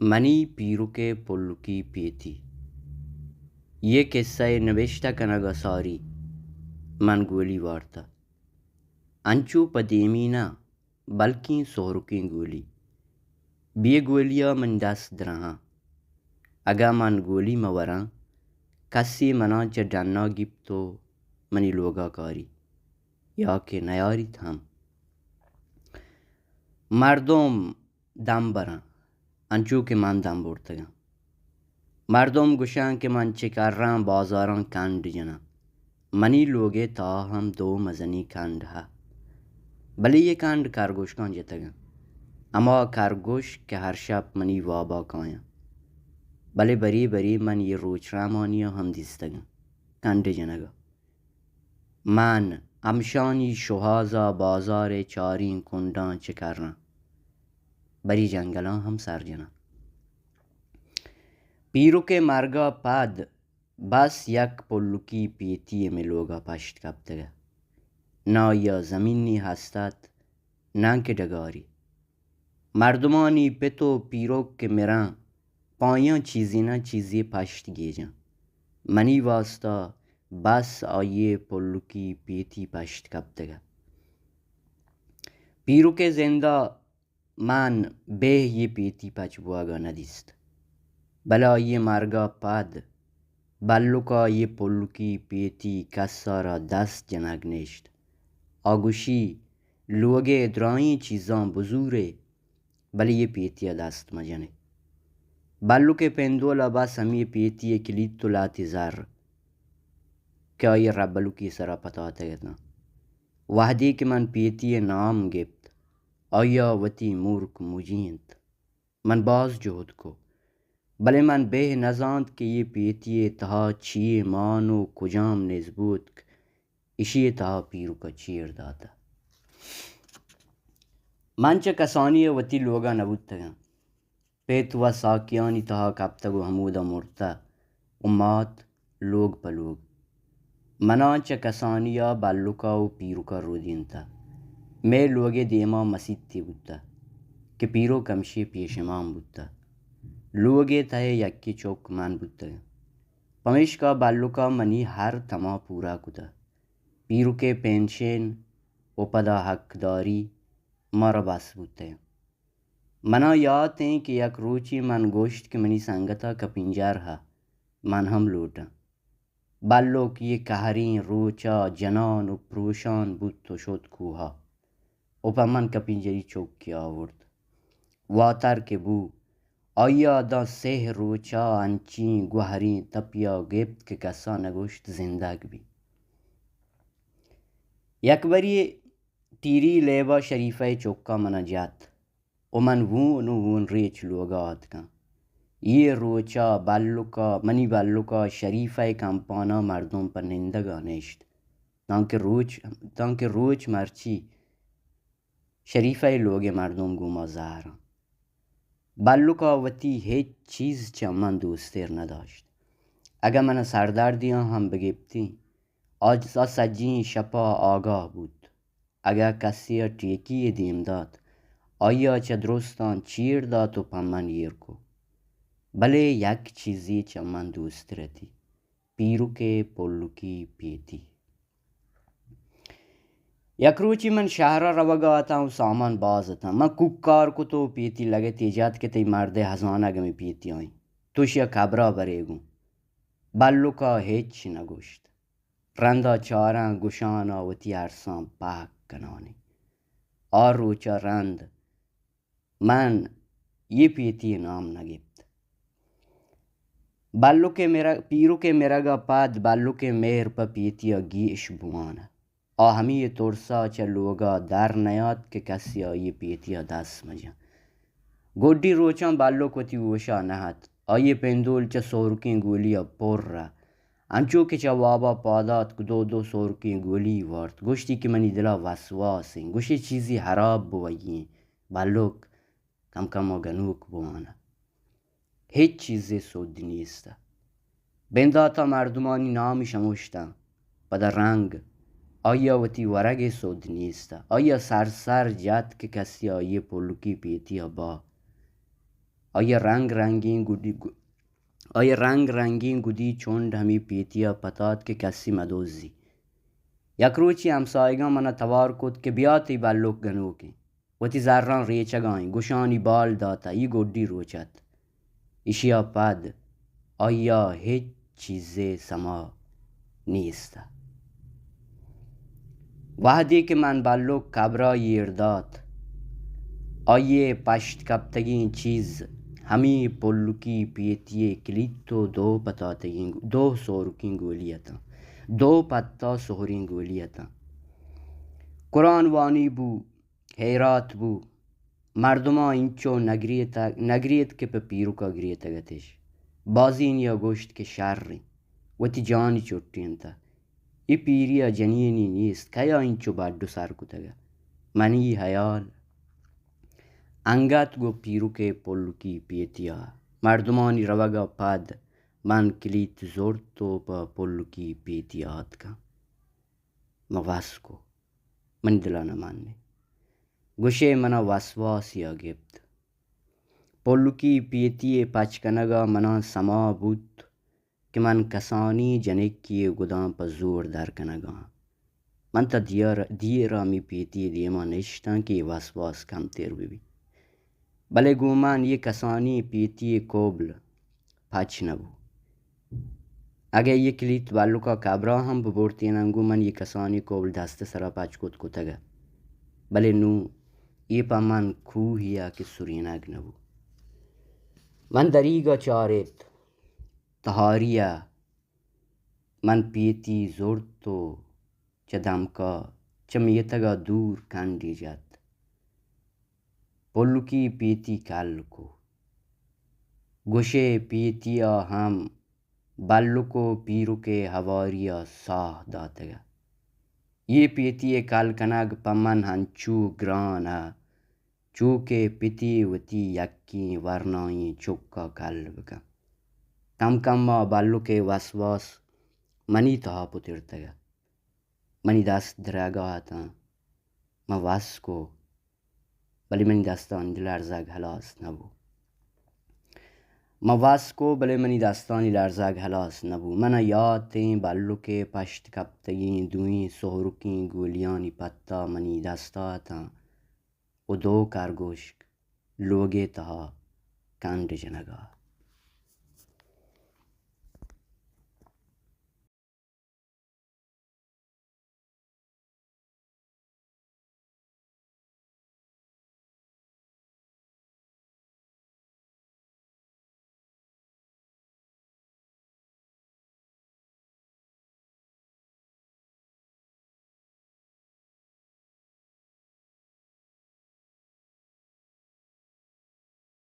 منی پیرک ءِ پلکی پیتی۔ یہ کسہ ءِ نبشتہ کنگ ءَ ساری من گولی وارتہ۔ انچو پہ دیمی نہ، بلکیں سہرکیں گولی۔ بے گولی ءَ منی دست درہاں۔ اگاں من گولی مہ وراں، کسے منا چہ ڈنا گیپت و منی لوگا کاری، یا کہ نیاریت ہم۔ مردم دم براں، انچو کہ من دم برتگاں۔ مردم گوشاں کہ من چہ کراں بازاراں کنڈ جناں۔ منی لوگ ءِ تہا ہم دو مزنیں کنڈ ہا، بلے یہ کنڈ کرگوشکاں جتگاں۔ ہما کرگوشک کہ ہر شپ منی وابا کایاں۔ بلے بری بری من یہ روچ رحمانی ہم دیستگاں، کنڈ جنگا۔ من ہمشانی شوہازا بازار ءِ چاریں کنڈاں چکراں، بری جنگلاں ہم سر جناں۔ پیرک ءِ مرگا پد بس یک پلکی پیتی ءَ مئے لوگا پشت کپتگ ات۔ نہ آئیا زمینی ہست ات، نہ کہ ڈگاری۔ مردمانی پت و پیرک کہ مراں، پہ آیاں چیزے نہ چیزے پشت گیجاں۔ منی واستا بس آئی ءِ پلکی پیتی پشت کپتگ ات۔ پیرک ءِ زندا من بہ یہ پیتی پچ بوگا نہ دیست۔ بلے آئی ءِ مرگا پد بلکا یہ پلکی پیتی کسا را دست جنگ نیشت۔ آ گوشی، لوگ ءِ درائیں چیزاں بزورے، بلے یہ پیتی ءَ دست مجنے۔ بلک ءِ پندول ءَ بس ہمے پیتی ءِ کلیت و لہتے زر کہ آئی ءِ ربلکی سرا پتاتگ اتاں۔ وہدے کہ من پیتی ءِ نام گپت، آئی ءَ وتی مورک مجینت۔ من باز جہد کو، بلے من بہ نزانت کہ یہ پیتی ءِ تہا چیے مان و کجام نز بوتک، اشی ءِ تہا پیرک ءَ چیر داتہ۔ من چہ کسانی ءَ وتی لوگا نہ بوتگاں۔ پت و ساکیانی تہا کپتگ و ہمودا مرتہ و مات لوگ پہ لوگ۔ منا چہ کسانیا بلکا و پیرکا رودینتہ۔ مئے لوگے دیما مسیتے بوتہ کہ پیرک ہمشی پیش امام بوتہ۔ لوگے تہا یکے چک من بوتگاں۔ پمیشکا بلکا منی ہر تما پورا کتہ۔ پیرکے پنشن و پدا حقداری مارا بس بوتہ۔ منا یات ایں کہ یک روچے من گوشت کہ منی سنگتا کپینجر ہا، من ہم لوٹاں۔ بلک یہ قہریں روچا جنان و پروشان بوت و شت کوہا و پہ من کپینجری چکے آورت۔ واتر کہ بو، آئیا داں سہ روچا انچیں گوہریں تپیا گپت کہ کسا نگوشت زندگ بی۔ یکبرے تیری لیبا شریفہ چکا منا جت و من وون و وون ریچ لوگا آتکاں۔ یہ روچا بلکا، منی بلکا شریفہ کمپانا مردم پہ نندگا نشت، تانکہ روچ، تانکہ روچ مرچی شریفہ لوگ مردم گوں ما زہراں۔ بلکا وتی ہچ چیز چہ من دوستر نداشت۔ اگہ من سردردیاں ہم بگپتیں، آ سجیں شپا آگاہ بوت۔ اگہ کسے ء ٹیکی ء دیم دات، آئی ء چہ درستاں چیر دات و پہ من ایر کو۔ بلے یک چیزے چہ من دوستر اتی، پیرک ء پلکی پیتی۔ یک روچے من شہر ء روگ ء اتاں و سامان باز اتاں۔ من کوکار کت و پیتی لگتی جت کہ تئی مرد ء ہزانگ ہمے پیتی آئیں۔ تو اشی ء قبر ء برے گوں۔ بلک ء ہچ نہ گوشت۔ رندا چاراں گشانا وتی ارساں پہک کنانی۔ آ روچا رند من یہ پیتی نام نہ گپت۔ بلک ء مرگ، پیرک ء مرگ ء پد بلک ء مہر پہ پیتی ء گیش بوان۔ آ ہمے ترسا چہ لوگا در نیات کہ کسے آئی پیتی ء دست مجن۔ گڈی روچاں بلک وتی ہوشا نہ ات۔ آئی پندول چہ سہرکیں گولی ء پر ء انچو کہ چہ وابا پاد آتک، دو دو سہرکیں گولی وارت۔ گوشتی کہ منی دلا وسواس ایں، گوشے چیزے ہراب بوگی ایں۔ بلک کم کم ء گنوک بوان ء۔ ہچ چیزے سود نیست ء۔ بندات ء مردمانی نام شموشتاں۔ پدا رنگ آئی ء وتی ورگ ء سود نیست ء۔ آئی ء سر سر جت کہ کسے آئی ء پلکی پیتی ء با۔ آئی ءِ رنگ رنگیں گڈی، آئی ءِ رنگ رنگیں گدی چنڈ ہمے پیتی ءَ پتات کہ کسی مدوزی۔ یک روچے ہمساہگاں من ءَ توار کت کہ بیا تئی بلک گنوکیں۔ وتی زراں ریچگاں ایں، گوشانی بال داتہ، اے گڈی روچ ات۔ ایشی ءَ پد آئی ءَ ہچ چیزے سما نیست۔ وہدے کہ من بلک قبر ءَ ایر دات، آئی ءِ پشت کپتگیں چیز ہمے پلکی پیتی ءِ کلیت ءُ دو پتاتگیں گو-، دو سہرکیں گولی اتاں، دو پتا سہریں گولی اتاں۔ قرآن وانی بو، ہیرات بو۔ مردماں اینچو نگریت، نگریت کہ پہ پیرک ءَ گریتگ اتش۔ بازینی ءَ گوشت کہ شر ایں، وتی جانی چٹینتہ۔ اے پیری ءَ جنینی نیست، کئے ءَ اینچو بڈ ءُ سر کتگ؟ منی ہیال انگت گوں پیرک ءِ پلکی پیتی ءَ۔ مردمانی روگ ءَ پد من کلیت زرت ءُ پہ پلکی پیتی ءَ آتکاں۔ من وس کو، منی دل ءَ نہ مانے۔ گوشے من ءَ وسواسی ءَ گپت۔ پلکی پیتی ءِ پچ کنگ ءَ من ءَ سما بوت کہ من کسانی جنکے ءِ گداں پہ زور در کنگ ءَ آں۔ من تاں دیر، دیر ءَ ہمے پیتی ءِ دیم ءَ نشتاں کہ اے وسواس کمتر بہ بیت۔ بلے گوں من اے کسانی پیتی ءِ کوبل پچ نہ بو۔ اگہ اے کلیت بلک ءَ قبر ءَ ہم ببرتیناں، گوں من اے کسانی کوبل دست ءِ سرا پچ کت کتگ ات۔ بلے نوں اے پہ من کوہی ءَ کہ سرینگ نہ بو۔ من دریگ ءَ چارت، تہاری ءَ من پیتی زرت ءُ چہ دمک ءَ چہ میتگ ءَ دور کنڈے جت۔ پلکی پیتی کل کو۔ گوشے پیتی ءَ ہم بلک ءُ پیرک ءِ ہواری ءَ ساہ داتگ۔ اے پیتی ءِ کل کنگ پہ من ہنچو گران ءَ چو کہ پتے وتی یکیں ورنائیں چک ءَ کل بکن۔ کم کم ءَ بلک ءِ وسواس منی تہا پترتگ ات۔ منی دست درگ ءَ اتاں۔ من وس کو، بلے منی دستانی لرزگ ہلاس نہ بو۔ من وس کو، بلے منی دستانی لرزگ ہلاس نہ بو۔ من ءَ یات ایں بلک ءِ پشت کپتگیں دوئیں سہرکیں گولیانی پتا منی دست ءَ اتاں ءُ دو کرگوشک لوگ ءِ تہا کنڈ جنگ ءَ ات۔